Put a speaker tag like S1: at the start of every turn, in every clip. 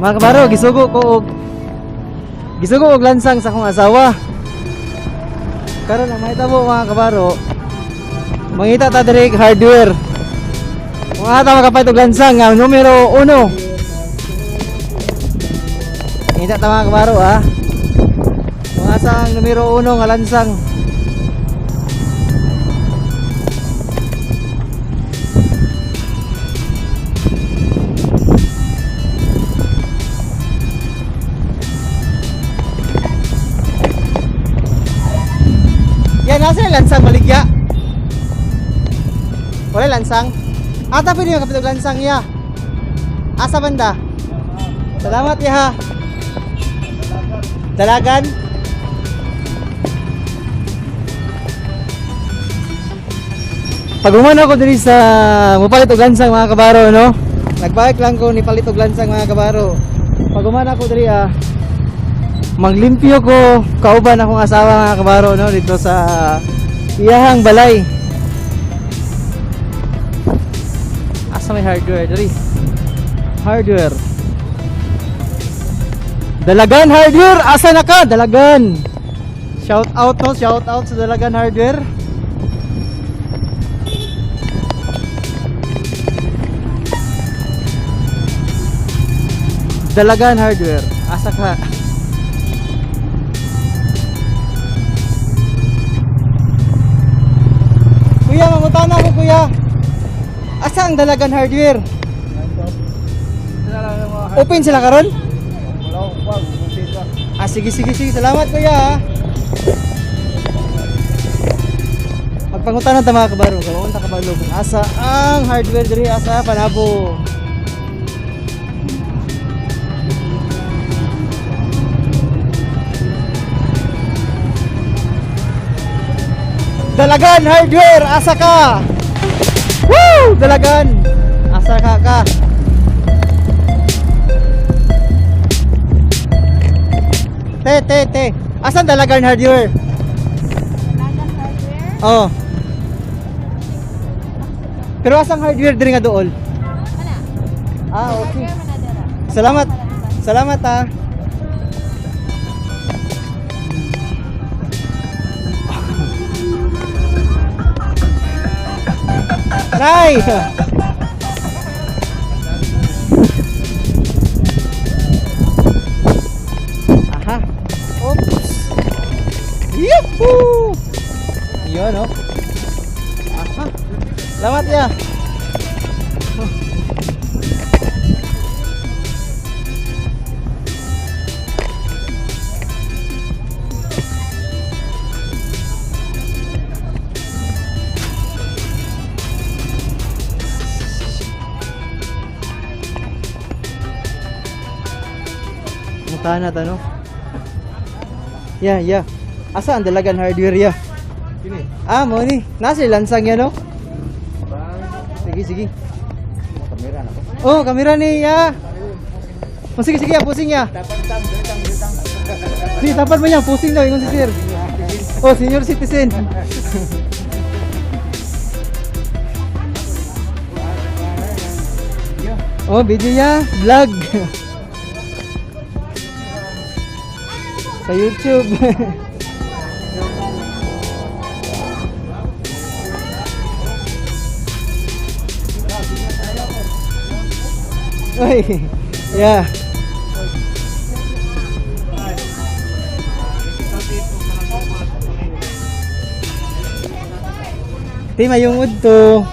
S1: Mga kabaro, gisugo og lansang sa akong asawa. Karon ang mahitabo, mga kabaro, mangita ta diri hardware. Kung ata makapalit og lansang nga numero 1. Mangita ta, mga kabaro, ah. Kung asa ang numero 1 nga lansang. Yan, nasa yung lansang maligya? Wala lansang? Ata pwede yung kapitog lansang ya. Asa banda? Salamat ya. Dalagan? Pag umano ako diri sa mupalit og lansang, mga kabaro, no? Nagbike lang ko ni palit og lansang, mga kabaro. Pag umano ako diri ah, maglimpyo ko kauban akong asawa, mga kabaro, no, dito sa iyahang balay. Asa may hardware diri? Hardware. Dalagan Hardware, asa na ka? Dalagan. Shout out, no, shout out sa Dalagan Hardware. Dalagan Hardware, asa ka? Kuya, mangutana ko, kuya. Asa ang Dalagan Hardware? Open sila karon? Ah, sige, sige, sige. Salamat, kuya, ah. Magpangutana ta, mga kabaro. Kung ta kabalo kung asa ang hardware diri asa Panabo. Dalagan Hardware, asa ka? Woo! Dalagan! Asa ka ka? Te, te, te. Asan Dalagan Hardware?
S2: Dalagan Hardware?
S1: Oh. Pero asang hardware diri nga dool?
S2: Wala.
S1: Ah, okay.
S2: Hardware man na dira.
S1: Salamat. Salamat ah. Nay! Aha. Oops. Yahoo! Yun, oh. Aha. Salamat ya. Mutana ta, no? Yeah. Asa ang Dalagan Hardware ya?
S3: Kini.
S1: Ah, mo ni. Nasa lansang yan, no? Sige, sige.
S3: Kamera na ko.
S1: Oh, kamera ni ya. Oh, sige, sige, pusing ya. Sige, tapat mo yan, pusing daw, ingon si sir. Oh, senior citizen. Oh, video ya, vlog. Sa YouTube. Uy, yeah. Ti mayong udto.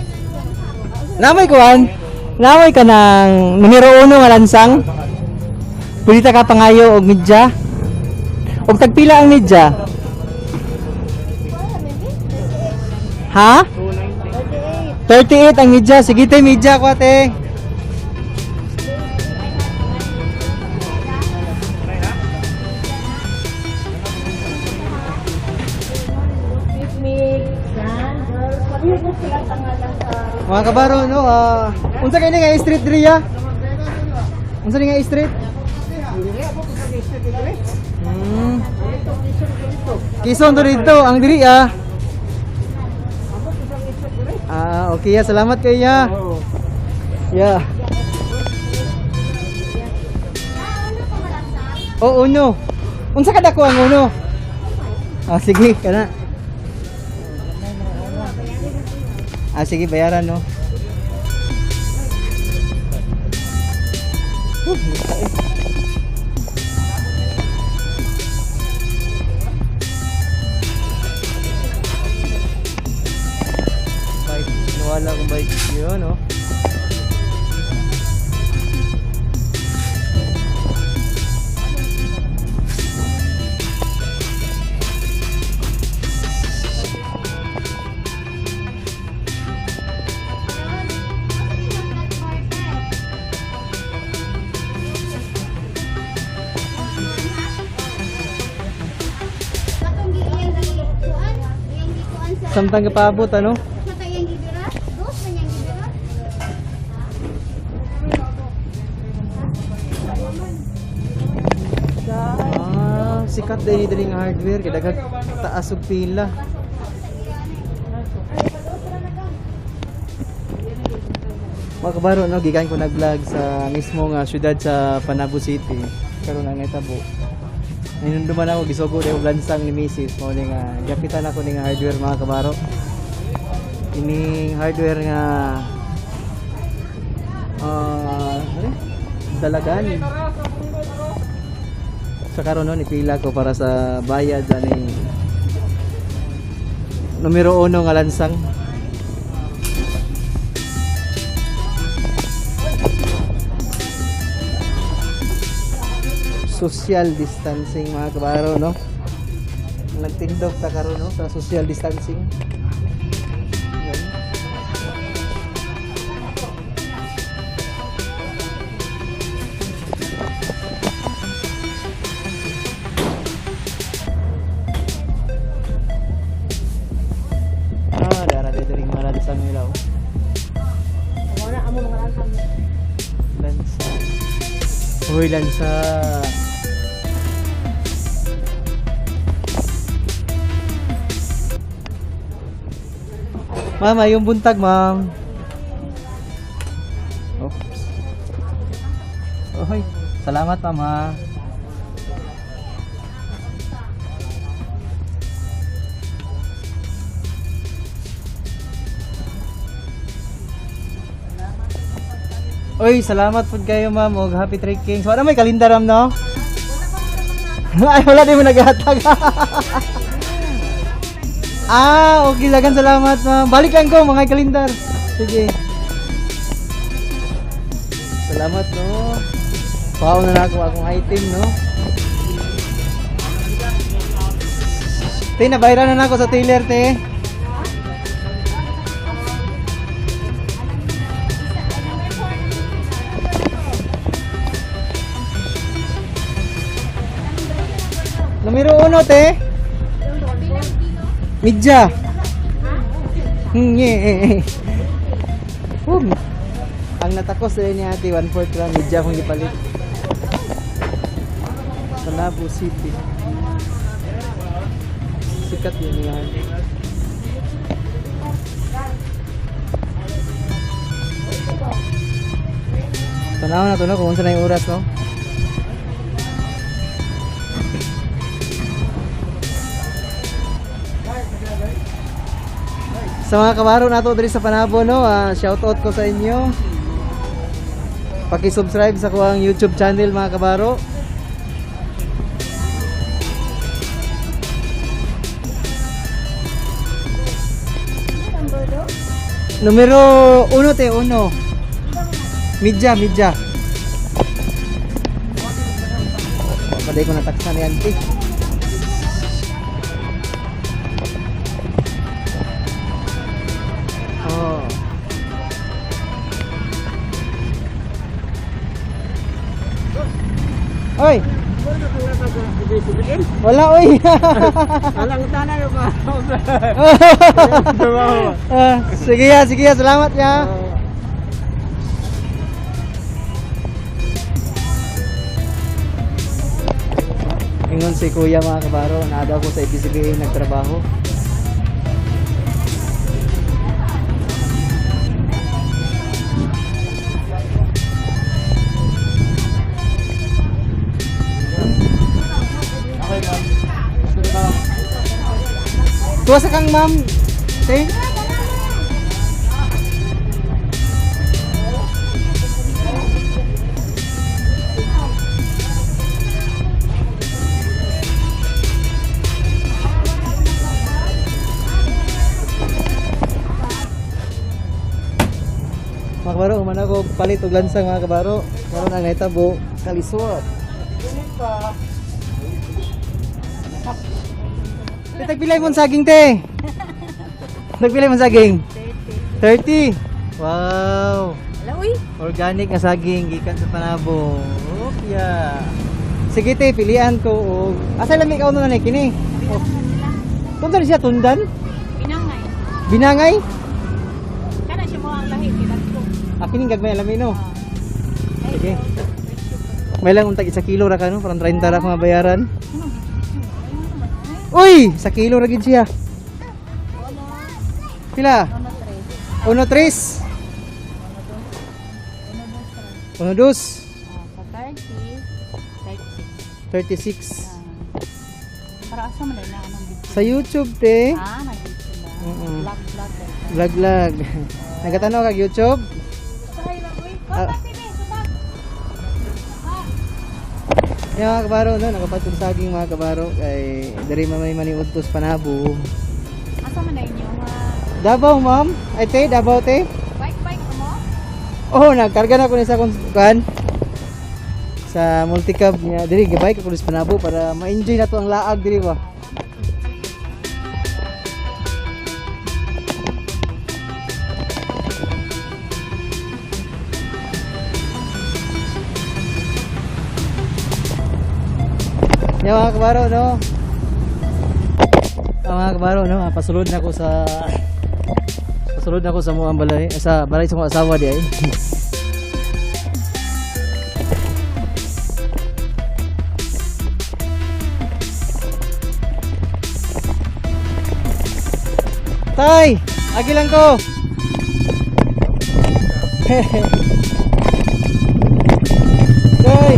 S1: Namay kuan. Namay ka ng numero 1 nga lansang. Pwede ta ka pangayo og media. Og tagpila ang media? Ha? 38 ang media. Sige te, media ko ate. Mga kabaro, no, ah, unsa kay ni nga street diri ya? Unsa ni nga street? Quezon to dito, ang diri ah. Ah, okay ya, salamat kay ya. Yeah. O uno. Unsa ka dako ang uno? Ah, sige, kana. Ah, sige, bayaran no. Gusto eh. Bike, nawala akong bike yun, no?
S2: Katong iyang gikuan, iyang gikuan sa
S1: Samtang kapaabot, ano?
S2: Sa kayang gibira? Dos man yang gibira?
S1: Ah, sikat din ni nga hardware kay daghang taas og pila. Mga kabaro, no, gikan ko nag-vlog sa mismo nga syudad sa Panabo City. Karon ang nahitabo. Ninunduman ako gisugo og lansang ni Mrs. Mao ni nga gapitan ako ni nga hardware, mga kabaro. Ining hardware nga ah, ano? Dalagan. Sa karon no, nipila ko para sa bayad ani numero uno nga lansang. Social distancing, mga kabaro, no. Nagtindog ta karon, no, sa social distancing. Yan. Ah, dara dito ring mga lansang nila, oh.
S2: Wala amo mga lansang.
S1: Lansa. Uy, lansa. Ma'am, yung buntag, ma'am. Oops. Oy, salamat, ma'am, ha. Oy, salamat pud kayo, ma'am, og happy trekking. So, wala may kalendar, ma'am, no? Ay, wala din mo naghatag. Ah, okay, lagan salamat, ma'am. Balik lang ko mga kalendar. Sige. Salamat, no. Pao na na ako akong item, no. Te, nabayran na na ako sa tailor, te. Numero uno, te. Midya. Yeah. Ang natakos din ni ate, 1/4 ra, midya akong gipalit. Panabo City. Sikat yun yan. Tanaw na to, no, kung unsa na yung oras, no? Sa mga kabaro nato diri sa Panabo, no, ah, shout out ko sa inyo. Paki-subscribe sa kuang YouTube channel, mga kabaro. Numero uno, te, uno. Midya, midya. Paday ko nataksan ni auntie. Oh. Oy! Wala, oy.
S3: Alang tanay ba?
S1: Ah, sige ya, sige ya, salamat ya. Ingon si kuya, mga kabaro, naadaw ko sa ABCB nagtrabaho. Tuwa sa kang ma'am. Te. Mga kabaro, human ako palit og lansang, mga kabaro. Karon ang nahitabo, kalisod. Te, tagpilay mong saging, te. Tagpilay mong saging. 30. Wow.
S2: Ala, uy.
S1: Organic nga saging gikan sa Panabo. Opya. Sige te, pilian ko og asa lami ka na ni kini. Oh. Tundan siya tundan?
S2: Pinangay.
S1: Binangay?
S2: Kana siya mo ang lahi kay dagko.
S1: Ah, kining gagmay lami no. Sige. May lang untag isa kilo ra ka no, parang 30 ra ka mabayaran. Uy, sa kilo ra gid siya. Pila? 1.3. 1.2.
S2: Sa 30, 36.
S1: 36.
S2: Para asa man na anong video?
S1: Sa YouTube te.
S2: Ah, nag-video na. Vlog vlog.
S1: Vlog vlog. Nagatanaw kag YouTube?
S2: Sahay lang uy.
S1: Ah.
S2: Kontak tibi, subag.
S1: Yung mga kabaro, no, nakapatong saging, mga kabaro, kay diri man may maniudtos Panabo.
S2: Asa man na inyo ha?
S1: Davao, ma'am. Ay te, Davao te.
S2: Bike bike mo?
S1: Oh, nagkarga na ko ni sa akong kuan sa multicab niya diri gibike ako sa Panabo para ma-enjoy na to ang laag diri ba. Ya mga kabaro, no? Ah, mga kabaro, no? Ah, pasulod na ko sa muang balay, sa balay sa mga asawa di ay. Tay, agi lang ko. Tay.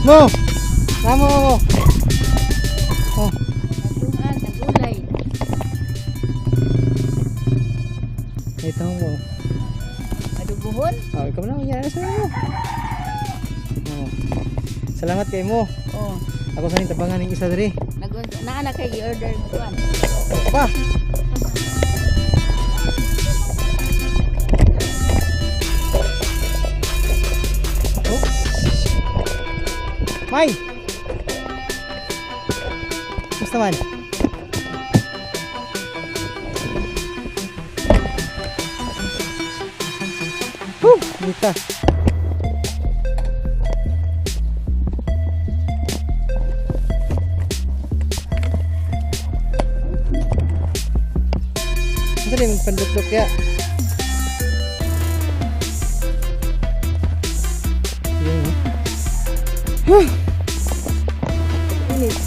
S1: Mo. Namo mo. Oh.
S2: Tungan, nagulay.
S1: Ito mo.
S2: Adubuhon?
S1: Oh, ikaw na yan sa mo. Oh. Salamat kay mo.
S2: Oh.
S1: Ako sa tabangan ng isa diri.
S2: Nag naa na kay i-order mo kuan.
S1: Pa. Oh. May. Kumusta man? Whew, dita. Asa din pandukduk ya? Yun, oh. Huh. Init.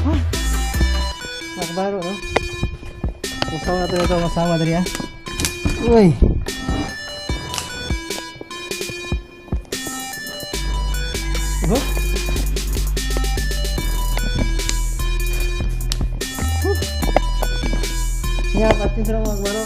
S1: Ah. Mga kabaro, no? Usaw na ito ang asawa dali, ah. Uy. Oh. Huh. Nga, patin sila, mga kabaro.